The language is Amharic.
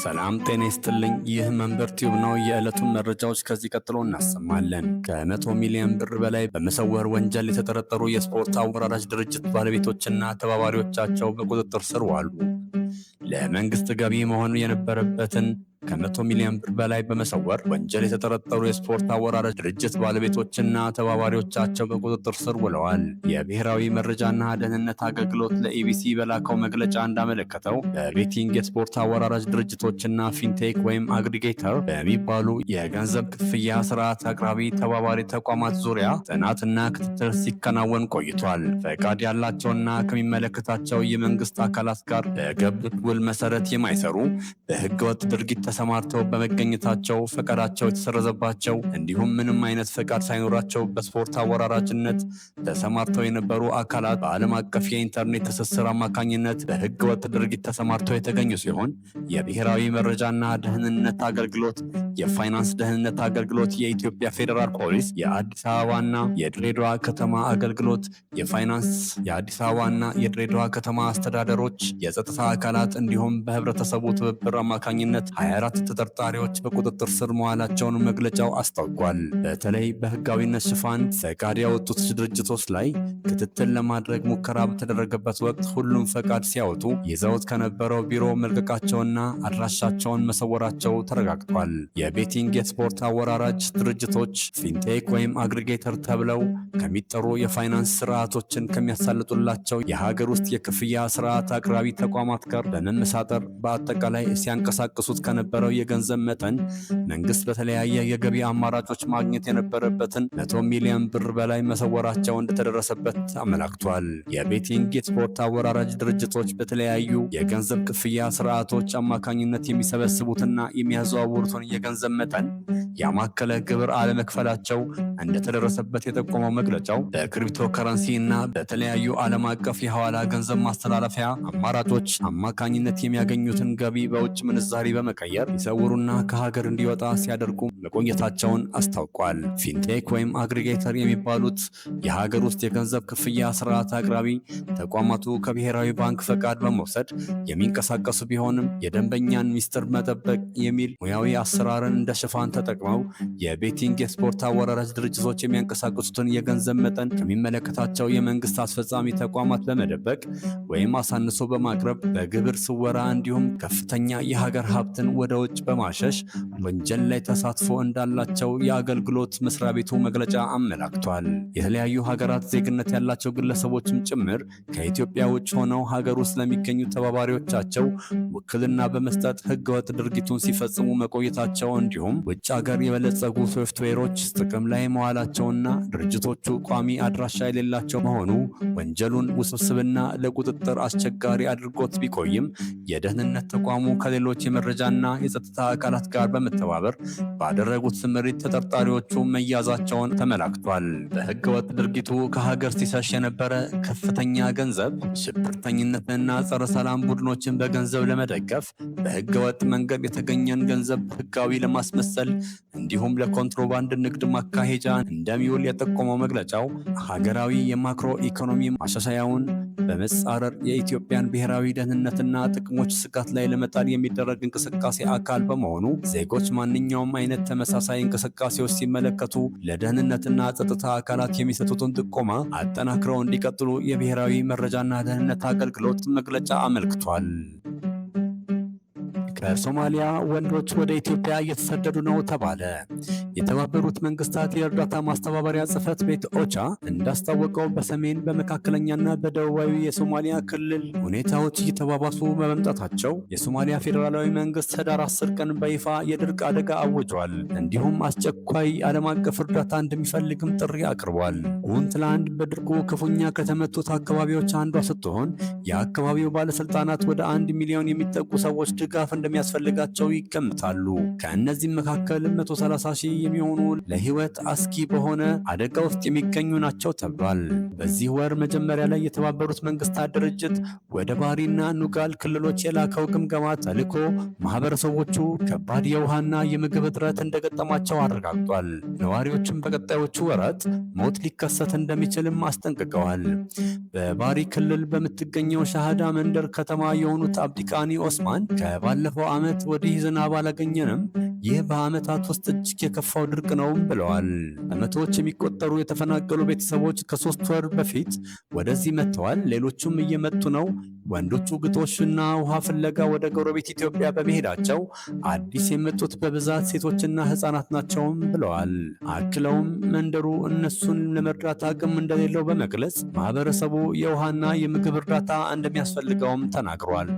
ሰላም ጤና ይስጥልኝ። ይህ መንበር ቲዩብ ነው። የዕለቱን መረጃዎች ከዚህ ቀጥሎ እናሰማለን። ከ100 ሚሊዮን ብር በላይ በመሰወር ወንጀል የተጠረጠሩ የስፖርት አወራራጅ ድርጅት ባለቤቶችና ተባባሪዎቻቸው በቁጥጥር ስር ዋሉ። ለመንግስት ገቢ መሆን የነበረበትን ከ100 ሚሊዮን ብር በላይ በመሰወር ወንጀል የተጠረጠሩ የስፖርት አወራራጅ ድርጅት ባለቤቶችና ተባባሪዎቻቸው በቁጥጥር ስር ውለዋል። የብሔራዊ መረጃና ደህንነት አገልግሎት ለኢቢሲ በላከው መግለጫ እንዳመለከተው፣ በ betting፣ የስፖርት አወራራጅ ድርጅቶችና fintech ወይም aggregator በሚባሉ የገንዘብ ክፍያ ስርዓት አቅራቢ ተባባሪ ተቋማት ዙሪያ ጥናትና ክትትል ሲከናወን ቆይቷል። ፈቃድ ያላቸውና ከሚመለከታቸው የመንግስት አካላት ጋር በገቡት ውል መሰረት የማይሰሩ፣ በህገወጥ ድርጊት ተሰማርተው በመገኘታቸው ፈቃዳቸው የተሰረዘባቸው፣ እንዲሁም ምንም አይነት ፈቃድ ሳይኖራቸው በስፖርት አወራራጅነት ተሰማርተው የነበሩ አካላት በዓለም አቀፍ የኢንተርኔት ትስስር አማካኝነት በህገወጥ ድርጊት ተሰማርተው የተገኙ ሲሆን፣ የብሔራዊ መረጃና ደህንነት አገልግሎት፣ የፋይናንስ ደህንነት አገልግሎት፣ የኢትዮጵያ ፌዴራል ፖሊስ፣ የአዲስ አበባና የድሬዳዋ ከተማ አገልግሎት፣ የፋይናንስ፣ የአዲስ አበባና የድሬዳዋ ከተማ አስተዳደሮች የጸጥታ አካላት እንዲሁም በህብረተሰቡ ትብብር አማካኝነት 24 ተጠርጣሪዎች በቁጥጥር ስር መዋላቸውን መግለጫው አስታውቋል። በተለይ በህጋዊነት ሽፋን ፈቃድ ያወጡት ድርጅቶች ላይ ክትትል ለማድረግ ሙከራ በተደረገበት ወቅት ሁሉም ፈቃድ ሲያወጡ ይዘውት ከነበረው ቢሮ መልቀቃቸውና አድራሻቸውን መሰወራቸው ተረጋግጧል። የ betting፣ የስፖርት አወራራጅ ድርጅቶች fintech ወይም aggregator ተብለው ከሚጠሩ የፋይናንስ ስርዓቶችን ከሚያሳልጡላቸው የሀገር ውስጥ የክፍያ ስርዓት አቅራቢ ተቋማት ጋር በመመሳጠር በአጠቃላይ ሲያንቀሳቅሱት ከነበረው የገንዘብ መጠን መንግስት በተለያየ የገቢ አማራጮች ማግኘት የነበረበትን 100 ሚሊዮን ብር በላይ መሰወራቸው እንደተደረሰበት አመላክቷል። የ betting፣ የስፖርት አወራራጅ ድርጅቶች በተለያዩ የገንዘብ ክፍያ ስርዓቶች አማካኝነት የሚሰበስቡትና የሚያዘዋውሩትን የገንዘብ መጠን ያማከለ ግብር አለመክፈላቸው እንደተደረሰበት የጠቆመው መግለጫው፣ በክሪፕቶ ከረንሲ እና በተለያዩ ዓለም አቀፍ የሐዋላ ገንዘብ ማስተላለፊያ አማራጮች አማካኝነት የሚያገኙትን ገቢ በውጭ ምንዛሪ በመቀየር ሲሰውሩና ከሀገር እንዲወጣ ሲያደርጉ መቆየታቸውን አስታውቋል። Fintech ወይም aggregator የሚባሉት የሀገር ውስጥ የገንዘብ ክፍያ ስርዓት አቅራቢ ተቋማቱ ከብሔራዊ ባንክ ፈቃድ በመውሰድ የሚንቀሳቀሱ ቢሆንም፣ የደንበኛን ሚስጥር መጠበቅ የሚል ሙያዊ አሰራርን እንደ ሽፋን ተጠቅመው የ betting፣ የስፖርት አወራራጅ ድርጅቶች የሚያንቀሳቅሱትን የገንዘብ መጠን ከሚመለከታቸው የመንግስት አስፈጻሚ ተቋማት በመደበቅ ወይም አሳንሶ በማቅረብ በግብር ስወራ እንዲሁም ከፍተኛ የሀገር ሀብትን ወደ ውጭ በማሸሽ ወንጀል ላይ ተሳትፎ እንዳላቸው የአገልግሎት መስሪያ ቤቱ መግለጫ አመላክቷል። የተለያዩ ሀገራት ዜግነት ያላቸው ግለሰቦችም ጭምር ከኢትዮጵያ ውጭ ሆነው ሀገር ውስጥ ለሚገኙ ተባባሪዎቻቸው ውክልና በመስጠት ህገወጥ ድርጊቱን ሲፈጽሙ መቆየታቸው፣ እንዲሁም ውጭ ሀገር የበለጸጉ ሶፍትዌሮች ጥቅም ላይ መዋላቸውና ድርጅቶቹ ቋሚ አድራሻ የሌላቸው መሆኑ ወንጀሉን ውስብስብና ለቁጥጥር አስቸጋሪ አድርጎት ቢቆይም፣ የደህንነት ተቋሙ ከሌሎች የመረጃና የጸጥታ አካላት ጋር በመተባበር ባደረጉት ስምሪት ተጠርጣሪዎቹ መያዛቸውን ተመላክቷል። በህገወጥ ድርጊቱ ከሀገር ሲሸሽ የነበረ ከፍተኛ ገንዘብ ሽብርተኝነትንና ጸረ ሰላም ቡድኖችን በገንዘብ ለመደገፍ፣ በህገወጥ መንገድ የተገኘን ገንዘብ ህጋዊ ለማስመሰል እንዲሁም ለኮንትሮባንድ ንግድ ማካሄጃ እንደሚውል የጠቆመው መግለጫው፣ ሀገራዊ የማክሮ ኢኮኖሚ ማሻሻያውን በመጻረር የኢትዮጵያን ብሔራዊ ደህንነትና ጥቅሞች ስጋት ላይ ለመጣል የሚደረግ እንቅስቃሴ አካል በመሆኑ፣ ዜጎች ማንኛውም አይነት ተመሳሳይ እንቅስቃሴዎች ሲመለከቱ ለደህንነትና ጸጥታ አካላት የሚሰጡትን ጥቆማ አጠናክረው እንዲቀጥሉ የብሔራዊ መረጃና ደህንነት አገልግሎት መግለጫ አመልክቷል። ከሶማሊያ ወንዶች ወደ ኢትዮጵያ እየተሰደዱ ነው ተባለ። የተባበሩት መንግስታት የእርዳታ ማስተባበሪያ ጽሕፈት ቤት ኦቻ እንዳስታወቀው፣ በሰሜን፣ በመካከለኛና በደቡባዊ የሶማሊያ ክልል ሁኔታዎች እየተባባሱ በመምጣታቸው የሶማሊያ ፌዴራላዊ መንግስት ህዳር 10 ቀን በይፋ የድርቅ አደጋ አውጇል። እንዲሁም አስቸኳይ ዓለም አቀፍ እርዳታ እንደሚፈልግም ጥሪ አቅርቧል። ፑንትላንድ በድርቁ ክፉኛ ከተመቱት አካባቢዎች አንዷ ስትሆን፣ የአካባቢው ባለስልጣናት ወደ 1 ሚሊዮን የሚጠጉ ሰዎች ድጋፍ እንደሚያስፈልጋቸው ይገምታሉ። ከእነዚህም መካከል 130 ሺህ የሚሆኑ ለህይወት አስጊ በሆነ አደጋ ውስጥ የሚገኙ ናቸው ተብሏል። በዚህ ወር መጀመሪያ ላይ የተባበሩት መንግስታት ድርጅት ወደ ባሪና ኑጋል ክልሎች የላከው ግምገማ ተልዕኮ ማህበረሰቦቹ ከባድ የውሃና የምግብ እጥረት እንደገጠማቸው አረጋግጧል። ነዋሪዎችም በቀጣዮቹ ወራት ሞት ሊከሰት እንደሚችልም አስጠንቅቀዋል። በባሪ ክልል በምትገኘው ሻህዳ መንደር ከተማ የሆኑት አብዲቃኒ ኦስማን ከባለፈው ካለፈው ዓመት ወዲህ ዝናብ አላገኘንም። ይህ በዓመታት ውስጥ እጅግ የከፋው ድርቅ ነው ብለዋል። በመቶዎች የሚቆጠሩ የተፈናቀሉ ቤተሰቦች ከ3 ወር በፊት ወደዚህ መጥተዋል። ሌሎቹም እየመጡ ነው። ወንዶቹ ግጦሽና ውሃ ፍለጋ ወደ ጎረቤት ኢትዮጵያ በመሄዳቸው አዲስ የመጡት በብዛት ሴቶችና ሕፃናት ናቸውም ብለዋል። አክለውም መንደሩ እነሱን ለመርዳት አቅም እንደሌለው በመግለጽ ማህበረሰቡ የውሃና የምግብ እርዳታ እንደሚያስፈልገውም ተናግሯል።